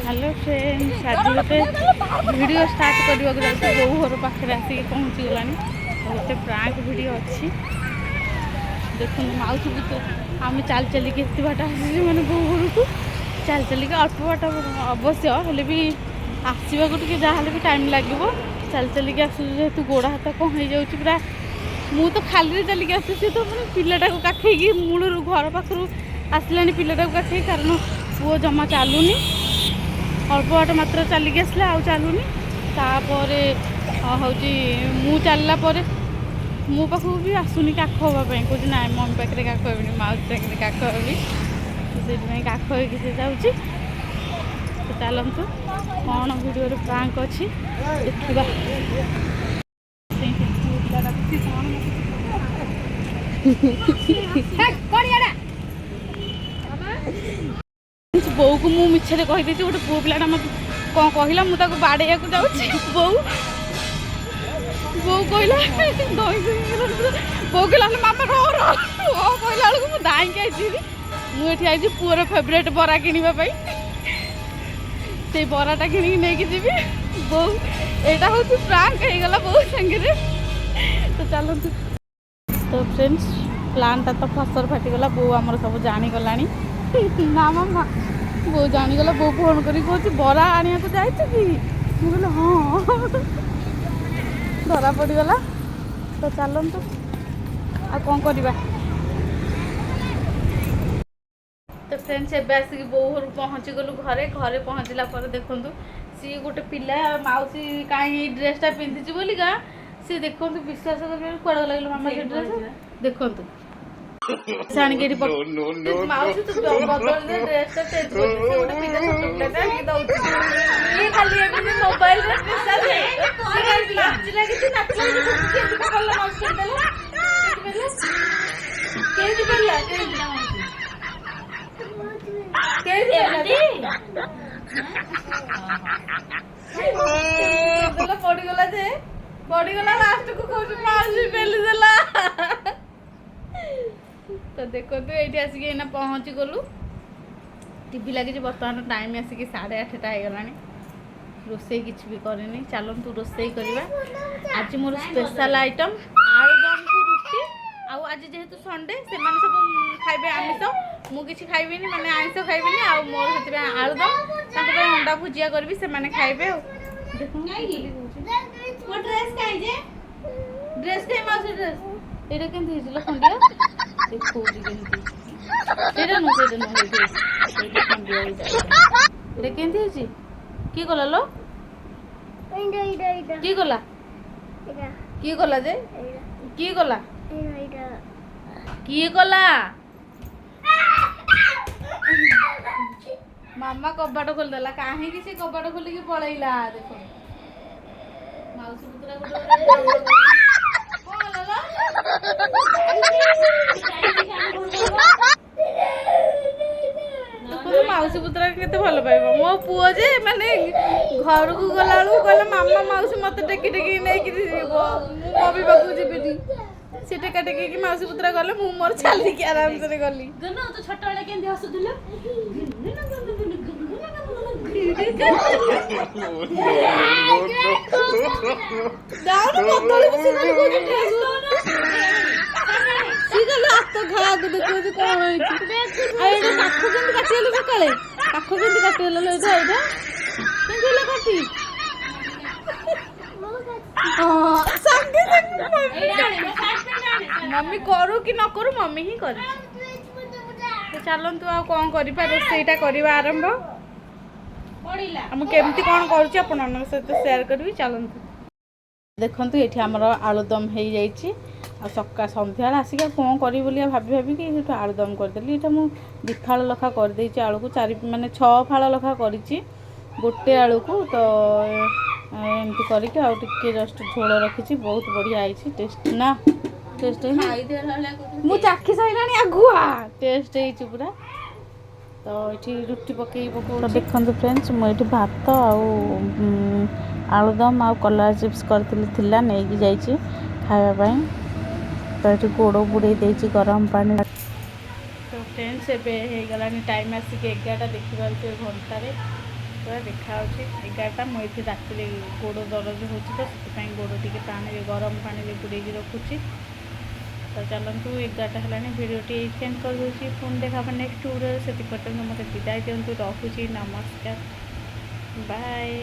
Hello friends, ଆଜି ଗୋଟେ video start କରିବାକୁ ଯାଉଛି। ବୋଉ ଘର ପାଖରେ ଆସିକି ପହଞ୍ଚିଗଲାଣି। ଆଉ ଗୋଟେ ପ୍ରାଙ୍କ ଭିଡ଼ିଓ ଅଛି। ଦେଖନ୍ତୁ, ମାଉସୀ ପୁତ୍ର ଆମେ ଚାଲି ଚାଲିକି ଏତେ ବାଟ ଆସିଛୁ, ମାନେ ବୋଉ ଘରକୁ ଚାଲି ଚାଲିକି। ଅଳ୍ପ ବାଟ ଅବଶ୍ୟ, ହେଲେ ବି ଆସିବାକୁ ଟିକେ ଯାହାହେଲେ ବି ଟାଇମ୍ ଲାଗିବ। ଚାଲି ଚାଲିକି ଆସୁଛୁ ଯେହେତୁ, ଗୋଡ଼ ହାତ କ'ଣ ହେଇଯାଉଛି ପୁରା। ମୁଁ ତ ଖାଲିରେ ଚାଲିକି ଆସୁଛି, ତ ମାନେ ପିଲାଟାକୁ କାଖେଇକି ମୂଳରୁ ଘର ପାଖରୁ ଆସିଲାଣି ପିଲାଟାକୁ କାଖେଇ, କାରଣ ପୁଅ ଜମା ଚାଲୁନି। ଅଳ୍ପ ବାଟ ମାତ୍ର ଚାଲିକି ଆସିଲା, ଆଉ ଚାଲୁନି। ତାପରେ ହେଉଛି ମୁଁ ଚାଲିଲା ପରେ ମୋ ପାଖକୁ ବି ଆସୁନି କାଖ ହେବା ପାଇଁ। କହୁଛି, ନାଇଁ, ମମି ପାଖରେ କାଖ ହେବିନି, ମାଉସୀ ପାଖରେ କାଖ ହେବି। ତ ସେଇଥିପାଇଁ କାଖ ହେଇକି ସେ ଯାଉଛି। ତ ଚାଲନ୍ତୁ, କ'ଣ ଭିଡ଼ିଓରେ ପ୍ରାଙ୍କ ଅଛି ଦେଖିବା। ସେଇ ପୁଅ ପିଲାଟାକୁ ସେ କ'ଣ ମତେ ବୋଉକୁ ମୁଁ ମିଛରେ କହିଦେଇଛି, ଗୋଟେ ପୁଅ ପିଲାଟା ମୋତେ କ'ଣ କହିଲା, ମୁଁ ତାକୁ ବାଡ଼େଇବାକୁ ଯାଉଛି। ବୋଉ କହିଲା, ଧଇଁ ସଇଁ ହେଇଗଲା ପୁରା। ବୋଉ କହିଲା, "ଆଲୋ ମାମା, ରହ ରହ ରହ।" କହିଲା ବେଳକୁ ମୁଁ ଧାଇଁକି ଆସିବି। ମୁଁ ଏଠି ଆଇଛି ପୁଅର ଫେଭରେଟ୍ ବରା କିଣିବା ପାଇଁ। ସେଇ ବରାଟା କିଣିକି ନେଇକି ଯିବି। ବୋଉ, ଏଇଟା ହେଉଛି ପ୍ରାଙ୍କ ହେଇଗଲା ବୋଉ ସାଙ୍ଗରେ। ତ ଚାଲନ୍ତୁ। ତ ଫ୍ରେଣ୍ଡସ୍, ପ୍ଲାନ୍ଟା ତ ଫସର ଫାଟିଗଲା। ବୋଉ ଆମର ସବୁ ଜାଣିଗଲାଣି ନା ମାମା? ବୋଉ ଜାଣିଗଲା। ବୋଉ ଫୋନ୍ କରିକି କହୁଛି, ବରା ଆଣିବାକୁ ଯାଇଛୁ କି? ମୁଁ କହିଲି, ହଁ। ଧରା ପଡ଼ିଗଲା। ତ ଚାଲନ୍ତୁ, ଆଉ କ'ଣ କରିବା? ତ ଫ୍ରେଣ୍ଡସ୍, ଏବେ ଆସିକି ବୋଉ ଘରୁ ପହଞ୍ଚିଗଲୁ ଘରେ। ଘରେ ପହଞ୍ଚିଲା ପରେ ଦେଖନ୍ତୁ, ସିଏ ଗୋଟେ ପିଲା ମାଉସୀ କାହିଁ ଏଇ ଡ୍ରେସ୍ଟା ପିନ୍ଧିଛି ବୋଲିକା ସିଏ ଦେଖନ୍ତୁ, ବିଶ୍ୱାସ କରିବେନି, କୁଆଡ଼େ ଗଲା ମାମା ସେ ଡ୍ରେସ୍? ଦେଖନ୍ତୁ, ସେ ଆଣିକି ଏଠି ମାଉସୀ ତୁ ବଦଳି ଦେ, ଡ୍ରେସଟା ଚେଞ୍ଜ କରିଦେ। ସେ ଗୋଟେ ପିଲା, ଛୋଟ ପିଲାଟା ଆଣିକି ଦଉଛି। ଇଏ ଖାଲି ଏମିତି ମୋବାଇଲରେ ନିଶା ଯେ ସେ ଖାଲି ନାଚି ଲାଗିଛି, ନାଚି ଲାଗିଛି। କେମିତି କଲା ମାଉସୀ? କେମିତି ଦେଲା? କେମିତି ପାରିଲା? କେମିତି କେମିତି ପାରିଲା? ଦେଲା, ପଡିଗଲା ଯେ ପଡିଗଲା। ଲାଷ୍ଟକୁ କହୁଛି, ମାଉସୀ ପେଲି ଦେଲା। ତ ଦେଖନ୍ତୁ, ଏଇଠି ଆସିକି ଏଇନା ପହଞ୍ଚି ଗଲୁ। ଟିଭି ଲାଗିଛି। ବର୍ତ୍ତମାନ ଟାଇମ୍ ଆସିକି 8:30 ହେଇଗଲାଣି। ରୋଷେଇ କିଛି ବି କରିନି। ଚାଲନ୍ତୁ, ରୋଷେଇ କରିବା। ଆଜି ମୋର ସ୍ପେଶାଲ ଆଇଟମ୍ ଆଳୁଦମକୁ ରୁଟି। ଆଉ ଆଜି ଯେହେତୁ ସଣ୍ଡେ, ସେମାନେ ସବୁ ଖାଇବେ ଆମିଷ, ମୁଁ କିଛି ଖାଇବିନି, ମାନେ ଆଇଁଷ ଖାଇବିନି। ଆଉ ମୋର ସେଥିପାଇଁ ଆଳୁଦମ, ତାଙ୍କ ପାଇଁ ଅଣ୍ଡା ଭୁଜିଆ କରିବି, ସେମାନେ ଖାଇବେ। ଆଉ ଦେଖନ୍ତୁ। ମୋ ଡ୍ରେସ୍ କାଇଁ ଯେ? ଡ୍ରେସ୍ କାଇଁ ମାଉସୀ? ଡ୍ରେସ୍ ଏଇଟା କେମିତି ହେଇଛି ଲୋ? ଖଣ୍ଡିଆ ଦେଖଉଛି କେମିତି? ସେଇଟା ନୁହଁ, ସେଇଟା ନୁହଁ, ଏଇଠି ସେଇଟା ଖଣ୍ଡିଆ ହେଇଛି। ଏଇଟା କେମିତି ହେଇଛି? କିଏ କଲା ଲୋ? କିଏ କଲା? କିଏ କଲା ଯେ? କିଏ କଲା? କିଏ କଲା? ମାମା କବାଟ ଖୋଲିଦେଲା। କାହିଁକି ସେ କବାଟ ଖୋଲିକି ପଳେଇଲା? ଦେଖ, ମାଉସୀ ପୁତୁରା ଗୋଟେ କଣ ହେଲା ଲୋ? ଦେଖନ୍ତୁ, ମାଉସୀ ପୁତୁରା କେତେ ଭଲ ପାଇବ। ମୋ ପୁଅ ଯେ ମାନେ ଘରକୁ ଗଲା ବେଳକୁ କହିଲା, ମାମା, ମାଉସୀ ମତେ ଟେକି ଟେକି ନେଇକି ଯିବ, ମୁଁ ମମି ପାଖକୁ ଯିବିନି। ସେ ଟେକା ଟେକିକି ମାଉସୀ ପୁତୁରା ଗଲେ, ମୁଁ ମୋର ଚାଲିକି ଆରାମସରେ ଗଲି। ଗୁନୁ, ତୁ ଛୋଟବେଳେ କେମିତି ହସୁଥିଲୁ? ଯାଉନୁ ବଦଳିବୁ। ସେ ଖାଲି କହୁଛି ଡ୍ରେସ୍, ସିଏ ଖାଲି ହାତ ଘାକୁ ଦେଖଉଛି କଣ ହେଇଛି। ଆଉ ଏଇଟା କାଖ କେମିତି କାଟିଗଲ ସକାଳେ? କାଖ କେମିତି କାଟିଗଲ ଲୋ? ଏଇଟା କେମିତି ହେଲା କାଟି? ହଁ, ସାଙ୍ଗେ ସାଙ୍ଗେ ମମି କରୁ କି ନ କରୁ, ମମି ହିଁ କରିଛି। ତ ଚାଲନ୍ତୁ, ଆଉ କ'ଣ କରିବା? ରୋଷେଇଟା କରିବା ଆରମ୍ଭ। ପଡ଼ିଲା। ଆଉ ମୁଁ କେମିତି କ'ଣ କରୁଛି, ଆପଣମାନଙ୍କ ସହିତ ସେୟାର କରିବି। ଚାଲନ୍ତୁ। ଦେଖନ୍ତୁ, ଏଠି ଆମର ଆଳୁଦମ ହେଇଯାଇଛି। ଆଉ ସନ୍ଧ୍ୟାବେଳେ ଆସିକି ଆଉ କ'ଣ କରିବି ବୋଲି ଭାବି ଭାବିକି ସେଠୁ ଆଳୁଦମ କରିଦେଲି। ଏଇଟା ମୁଁ ଦୁଇ ଫାଳ ଲେଖା କରିଦେଇଛି ଆଳୁକୁ, ଚାରି ମାନେ ଛଅ ଫାଳ ଲେଖା କରିଛି ଗୋଟେ ଆଳୁକୁ। ତ ଏମିତି କରିକି ଆଉ ଟିକେ ଜଷ୍ଟ ଝୋଳ ରଖିଛି। ବହୁତ ବଢ଼ିଆ ହେଇଛି ଟେଷ୍ଟ ନା? ଟେଷ୍ଟ ହେଇନି? ମୁଁ ଚାଖି ସାରିଲାଣି ଆଗୁଆ। ଟେଷ୍ଟ ହେଇଛି ପୁରା। ତ ଏଠି ରୁଟି ପକେଇ ପକଉଛି। ତ ଦେଖନ୍ତୁ ଫ୍ରେଣ୍ଡସ୍, ମୁଁ ଏଠି ଭାତ ଆଉ ଆଳୁଦମ ଆଉ କଲରା ଚିପ୍ସ କରିଥିଲି, ଥିଲା, ନେଇକି ଯାଇଛି ଖାଇବା ପାଇଁ। ତ ଏଠି ଗୋଡ଼ ବୁଡ଼େଇ ଦେଇଛି ଗରମ ପାଣି। ତ ଫ୍ରେଣ୍ଡସ୍, ଏବେ ହେଇଗଲାଣି ଟାଇମ୍ ଆସିକି 11ଟା। ଦେଖିପାରୁଥିବେ ଘଣ୍ଟାରେ। ପୁରା ଦେଖାହେଉଛି 11ଟା। ମୁଁ ଏଠି ରାତିରେ ଗୋଡ଼ ଦରଜ ହେଉଛି ତ, ସେଥିପାଇଁ ଗୋଡ଼ ଟିକେ ପାଣିରେ, ଗରମ ପାଣିରେ ବୁଡ଼େଇକି ରଖୁଛି। ତ ଚାଲନ୍ତୁ, 11ଟା ହେଲାଣି, ଭିଡ଼ିଓଟି ଏଇଠି ଏଣ୍ଡ କରିଦେଉଛି। ପୁଣି ଦେଖା ହେବ ନେକ୍ସଟ ଭିଡ଼ିଓରେ। ସେଥି ପର୍ଯ୍ୟନ୍ତ ମୋତେ ବିଦାୟ ଦିଅନ୍ତୁ। ରହୁଛି, ନମସ୍କାର, ବାଏ।